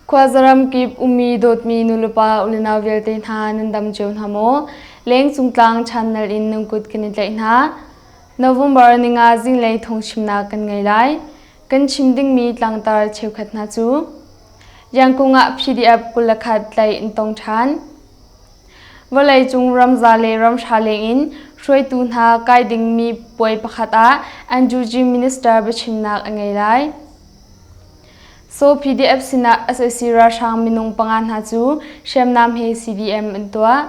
Khuazaram kip ummi dawtmi nulepa ulenau vialte hna nan dam cio hna maw? Lengcung tlang channel in nan kut kan i tlaih hna. November ninga zinglei thawngchimnak kan ngei lai. Kan chim dingmi tlangtar cheukhat hna cu Yangkung ah PDF 21 tlaih an tong ṭhan. Vawleicung ramza le ramhra lengin hruaitu hna kai dingmi puai pakhat ah NUG Minister biachimnak a ngei lai. So PDF sinah sac ralhrang minung panga hna cu hriamnam he CDM an tuah.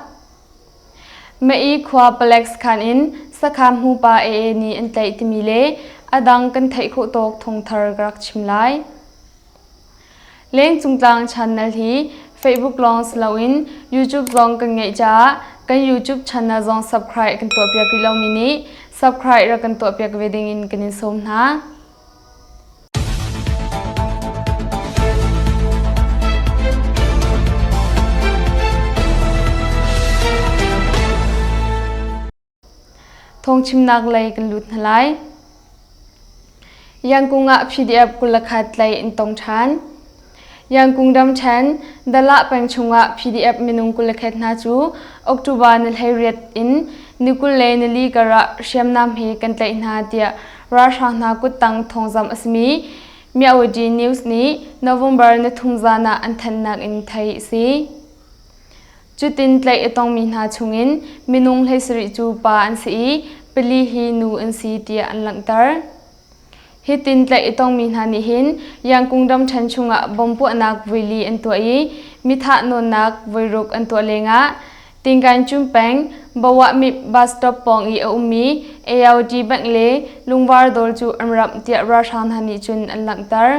Mai khua palek sakhan in sakhan hmupa AA nih an tlaih timi le a dang kan theih khawh tawk thawngthar ka rak chim lai. Lengcungtlang channel hi Facebook lawng si loin YouTube zong kan ngeih caah kan YouTube channel zong subscribe kan tuahpiak rih lomi nih subscribe rak kan tuahpiak ve dingin kan in sawm hna. Thawngchimnak lei kan lut hna lai. Yangkung ah PDF 21 tlaih an tong ṭhan. Yangkung ramṭhen Dalah peng chungah PDF minung 21 hna cu October ni 18 in ni 24 karah hriamnam he kan tlaih hna tiah ralhrang hna kuttang thawngzamh a simi Myawaddy News nih November ni thum zan ah an thanhnak in theih a si. Cutin tlaih a tongmi hna chungin minung 17 cu pa an si i pali hi nu an si tiah an langhter. Hitin tlaih a tongmi hna nih hin Yangkung ramṭhen chungah bom puahnak voili an tuah i mithah nawnnak voiruk an tuah lengah Tingkainchum peng Bawahmip bus stop pawng i a ummi AOD bank le Lungvar dawr cu an ramh tiah ralhrang hna nih cun an langhter.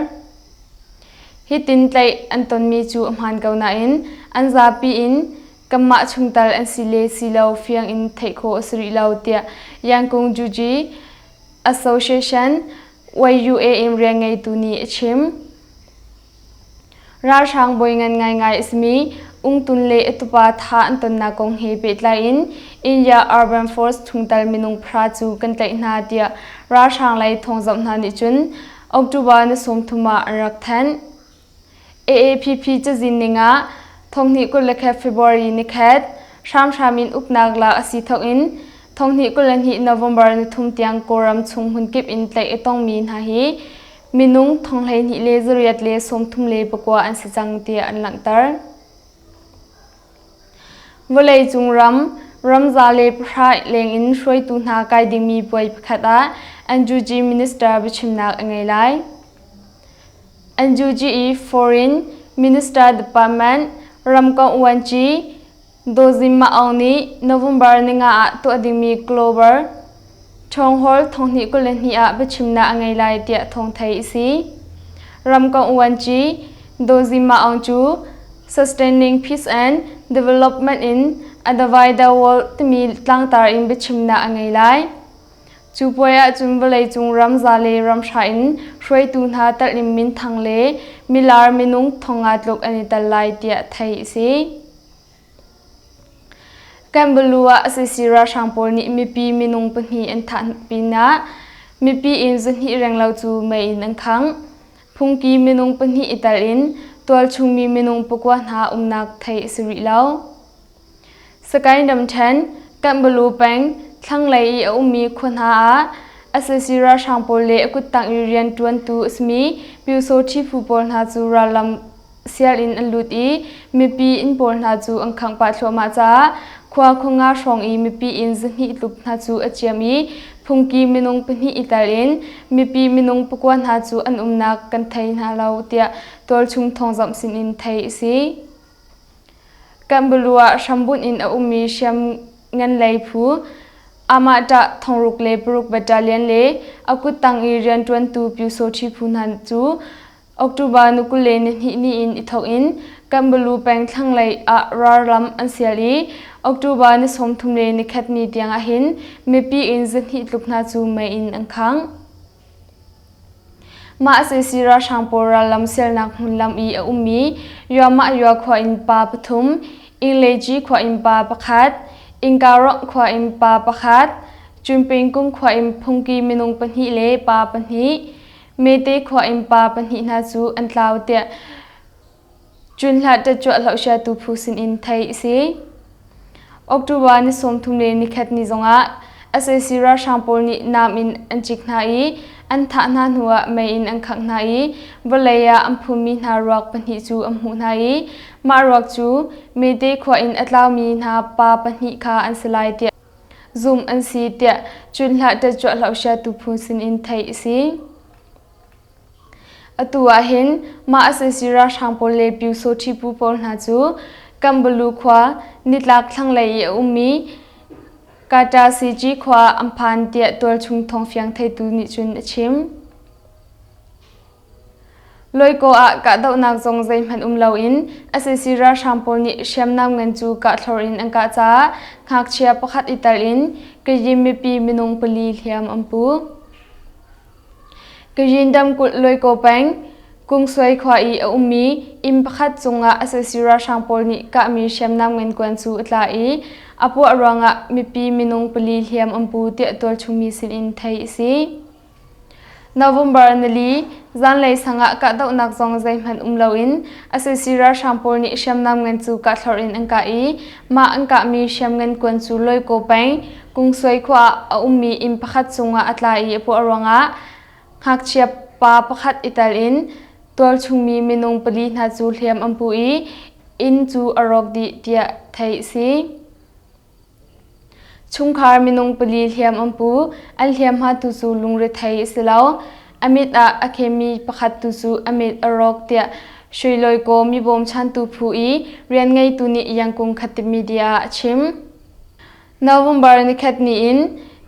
Hitin tlaih an tonmi cu a hmaan ko nain an zapi in kanmah chungtel an si le si lo fiang in theih khawh a si rih lo tiah Yangkung Juji Association YUA in rianngeitu nih a chim. Ralhrang bawi ngan ngaingai a simi Ungtun le a tupa tha an tonnak kong he pehtlai in India Urban Force chungtel minung phra cu kan tlaih hna tiah ralhrang lei thawngzamh hna nih cun October ni 30 ah an rak thanh. AAPP cazin ning ah thonghnih 21 February nikhat hramhram in uknak lak a si thawk in thonghnih 22 November ni thum tiang Kawlram chung hmunkip in tlaih a tongmi hna hi minung thonghleihnih le zariat le sawmthum le pakua an si cang tiah an langhter. Vawleicung ram, ramza le pahra lengin hruaitu hna kai dingmi puai pakhat ah NUG Minister biachimnak a ngei lai. NUG i Foreign Minister Department ramkomh vuanci Daw Zin Maung nih November ninga ah tuah dingmi Global Ṭhawnghol 2022 ah biachimnak a ngei lai tiah thawng theih a si. Ramkomh vuanci Daw Zin Maung cu Sustaining Peace and Development in a Divided World timi tlangtar in biachimnak a ngei lai. Cu puai ahcun vawleicung ramza le ramhra in hruaitu hna telh in minthang le milar minung thonga tluk an i tel lai tiah theih a si. Kanbalu ah sac ralhrang pawl nih mipi minung pahnih an thah pinah mipi inn zahnih renglo cu mei in an khangh. Phungki minung pahnih i tel in tualchungmi minung pakua hna umnak theih a si rih lo. Sagaing ramṭhen, Kanbalu peng, thlanglei i a ummi khua hna ah sac ralhrang pawl le a kuttang i rianṭuantu a simi Pyusawṭhi phu pawl hna cu rallam sial in an lut i mipi inn pawl hna cu an khangh pah thluahmah caah khua khuanga hrawng i mipi inn zahnih tluk hna cu a ciam i phungki minung pahnih i tel in mipi minung pakua hna cu an umnak kan thei hna lo tiah tualchung thawngzamh sinin theih a si. Kanbalu ah hrambunh in a ummi hriamngan lei phu Amah ṭah thongruk le paruk battalion le a kuttang i rianṭuantu Pyusawṭhi phu hna cu October ni 22 ni in i thawk in Kanbalu peng thlanglei ah ralram an sial i October ni 30 le nikhat ni tiang ahhin mipi inn zahnih tluk hna cu mei in an khangh. Mah sac ralhrang pawl rallam sialnak hmunlam i a ummi Yuamah Yua khua in pa pathum, Ingleji khua in pa pakhat, Ingkarong khua in pa pakhat, Cunpingkung khua in phungki minung pahnih le pa pahnih, Mete khua in pa pahnih hna cu an tlau tiah Cunhlah ṭetcuah hlohsiatu phu sinin theih a si. October ni 30 le nikhat ni zongah sac ralhrang pawl nih nam in an cik hna i an thah hna hnuah mei in an khangh hna i vawlei ah an phummi hna ruak pahnih cu an hmuh hna i mah ruak cu Mete khua in a tlaumi hna pa pahnih kha an si lai tiah zumh an si tiah Cunhlah ṭetcuah hlohsiatu phu sinin theih a si. Atu ahhin mah sac ralhrang pawl le Pyusawṭhi phu pawl hna cu Kambalu khua nitlak thlanglei i a ummi Katasiji khua an phan tiah tualchung thawngfiang theitu nih cun a chim. Loikaw ah kahdohnak zong zeihmanh um loin sac ralhrang pawl nih hriamnam ngan cu kahthlor in an kah caah ngakchia pakhat i tel in Kayim mipi minung pali hliam an pu. Kayyin ramkulh Loikaw peng Kungsuai khua i a ummi inn pakhat cungah sac ralhrang pawl nih kahmi hriamnam ngankuan cu a tla i a puah ruangah mipi minung pali hliam an pu tiah tualchungmi sinin theih a si. November nili zanlei sangah kahdohnak zong zeihmanh um loin sac ralhrang pawl nih hriamnam ngan cu kahthlorh in an kah i mah an kahmi hriamngan kuan cu Loikaw peng Kungsuai khua ah a ummi inn pakhat cungah a tla i a puah ruangah ngakchia pa pakhat i tel in tualchungmi minung pali hna cu hliam an pu i inn cu a rawk dih tiah theih a si. Chungkhar minung pali hliam an pu. An hliamhma tu cu lungrethei a si lo. A mit ah a khemi pakhat tu cu a mit a rawk tiah Shuiloikaw mi bawmchantu phu i rian ngeitu nih Yangkung Khatte Media ah a chim. November nikhat ni in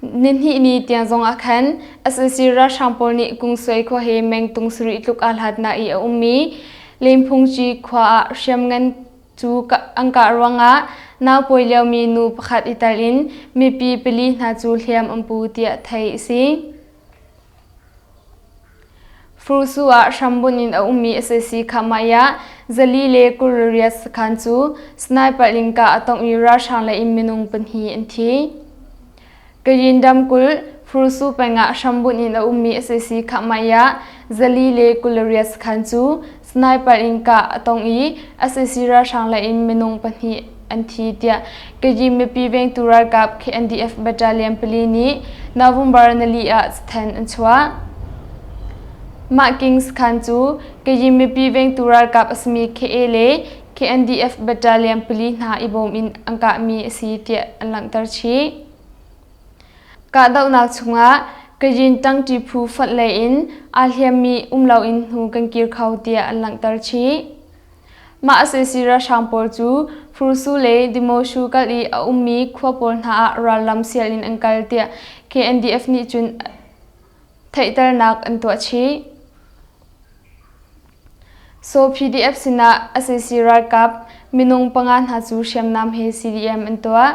nihnih ni tiang zong ah khan sac ralhrang pawl nih Kungsuai khua he mengtung sarih tluk aa hlatnak i a ummi Lemphungci khua ah hriamngan cu an kah ruangah naupawi liomi nu pakhat i tel in mipi pali hna cu hliam an pu tiah theih a si. Frusu ah hrambunh in a ummi sac Khamai ah zali le 28 sakhan cu sniper in kah a tong i ralhrang lei in minung pahnih an thi. Kayin ramkulh Frusu peng ah hrambunh in a ummi sac Khamai ah zali le 28 sakhan cu sniper in kah a tong i sac ralhrang lei in minung pahnih an thi tiah Kayin mipi vengtu ralkap KNDF Battalion pali nih November nali ah cathanh an chuah. Mah Kings khan cu Kayin mipi vengtu ralkap a simi KA le KNDF Battalion pali hna i bawm in an kahmi a si tiah an langhter chih. Kahdohnak chungah Kayin ṭangṭi phu fonh lei in aa hliammi um loin hnu kan kir kho tiah an langhter chih. Mah sac ralhrang pawl cu Fursu le Dimoshu kal i a ummi khua pawl hna ah rallam sial in an kal tiah KNDF nih cun theihternak an tuah chih. So PDF sinah sac ralkap minung panga hna cu hriamnam he CDM an tuah.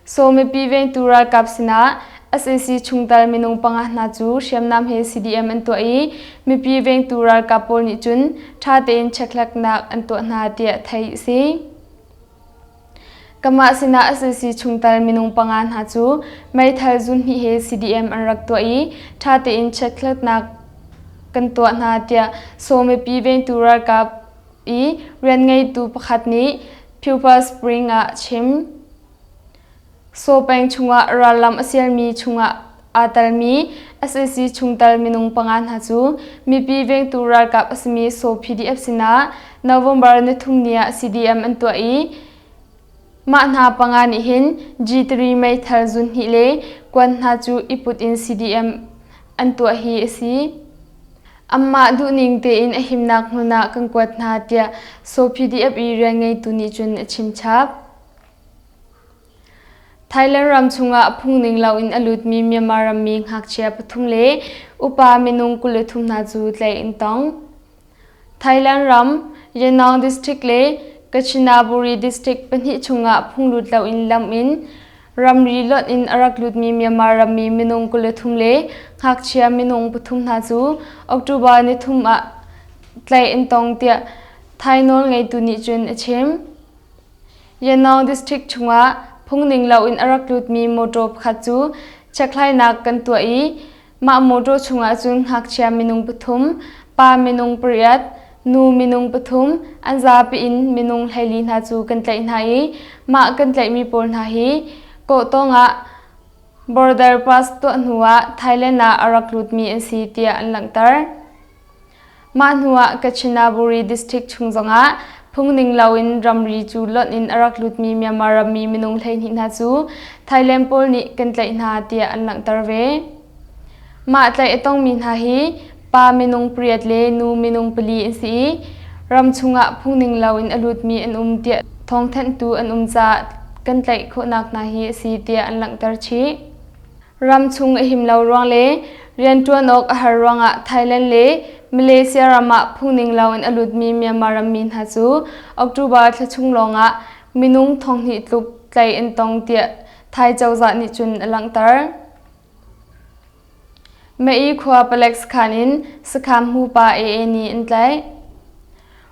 Saw mipi vengtu ralkap sinah sac chungtel minung panga hna cu hriamnam he CDM an tuah i mipi vengtu ralkap pawl nih cun ṭha tein chekhlatnak an tuah hna tiah theih a si. Kamah sinah sac chungtel minung panga hna cu meithal zunhnih he CDM an rak tuah i ṭha tein chekhlatnak kan tuah hna tiah Saw mipi vengtu ralkap i rian ngeitu pakhat nih Pupil Spring ah chim. Saw peng chungah rallam a sialmi chungah aa telmi sac chungtel minung panga hna cu mipi vengtu ralkap a simi Saw PDF sinah November nithum ni ah CDM an tuah i mah hna panga nih hin G3 meithal zunhnih le kuan hna cu i put in CDM an tuah hi a si. Anmah duhning tein a himnak hmun ah kan kuat hna tiah Saw PDF i rianngeitu nih cun a chimchap. Thailand ram chungah phungning loin a lutmi Myanmar rammi ngakchia pathum le upa minung 23 hna cu tlaih an tong. Thailand ram Yangon District le Kanchanaburi District pahnih chungah phunglut loin lam in ramri lonh in a rak lutmi Myanmar rammi minung 23 le ngakchia minung pathum hna cu October nithum ah tlaih an tong tiah Thai nawlngeitu nih cun a chim. Yangon District chungah phungning loin a rak lutmi motor pakhat cu chekhlainak kan tuah i Mah mawṭaw chungah cun ngakchia minung pathum, pa minung pariat, Nu minung pathum, an zapi in minung 14 hna cu kan tlaih hna i mah kan tlaihmi pawl hna hi kawhtawng ah border pass tuah hnu ah Thailand ah a rak lutmi an si tiah an langhter. Mah hnuah Kachinaburi district chung zongah phungning loin ramri cu lonh in a rak lutmi Myanmar rammi minung 12 hna cu Thailand pawl nih kan tlaih hna tiah an langhter ve. Mah tlaih a tongmi hna hi pa minung pariat le nu minung pali an si i ram chungah phungning loin a lutmi an um tiah thawngthanhtu an um caah kan tlaih khawhnak hna hi a si tiah an langhter chih. Ram chung a him lo ruang le rianṭuan awk a har ruangah Thailand le Malaysia ram ah phungning loin a lutmi Myanmar rammi hna cu October thla chung lawngah minung 2000 tluk tlaih an tong tiah Thai cozah nih cun a langhter. Mei khua palek sakhan in sakham hmupa AA nih an tlaih.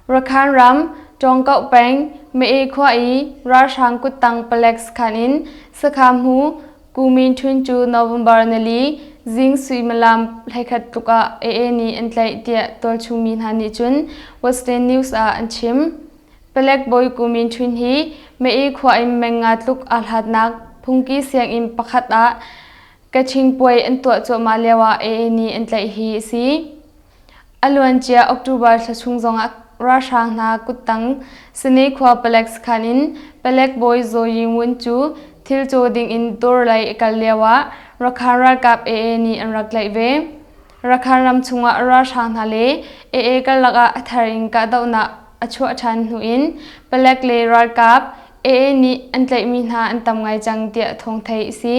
Rakhine ram Tawngkoh peng Mei khua i ralhrang kuttang palek sakhan in sakham hmu Kumin Htun cu November nili zing suimilam 11 tluk ah AA nih an tlaih tiah tualchung mi hna nih cun Western News ah an chim. Palek bawi Kumin Htun hi Mei khua in meng nga tluk aa hlatnak phungki sianginn pakhat ah Kachin puai an tuah cuahmah lioah AA nih an tlaih hi a si. A luancia October thla chung zongah ralhrang hna kuttang Sine khua palek sakhan in palek bawi Zaw Ying Wun cu thil caw dingin dawr lei a kal lioah Rakhine ralkap AA nih an rak tlaih ve. Rakhine ram chungah ralhrang hna le AA karlak ah a thar in kahdohnak a chuah ṭhan hnu in palek le ralkap AA nih an tlaihmi hna an tam ngai cang tiah thawng theih a si.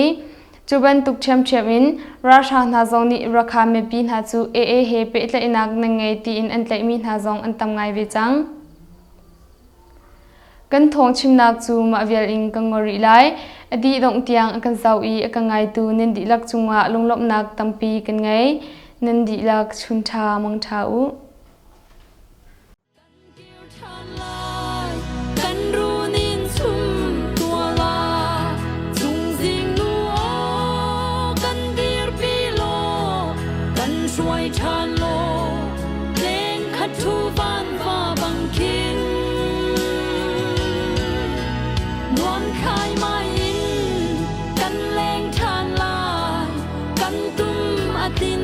Cu bantuk ṭhiamṭhiam in ralhrang hna zong nih Rakha mipi hna cu AA he pehtlaihnak nan ngei tiin an tlaihmi hna zong an tam ngai ve cang. Kan thawng chimnak cu mah vial in kan ngol rih lai. A dih dongh tiang a kan zoh i a kan ngaitu nan dihlak cungah lunglawmhnak tampi kan ngei. Nan dihlak chun ṭha mang ṭha u. Kan runin chum tua la chungzing nu aw kan dirpi law kan hruai ṭhan law leng khat thu van va bang khin nuam khai mai in kan leng ṭhan lai kan tum a tin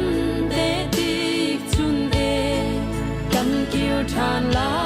te tik chun e kan kir ṭhan lai.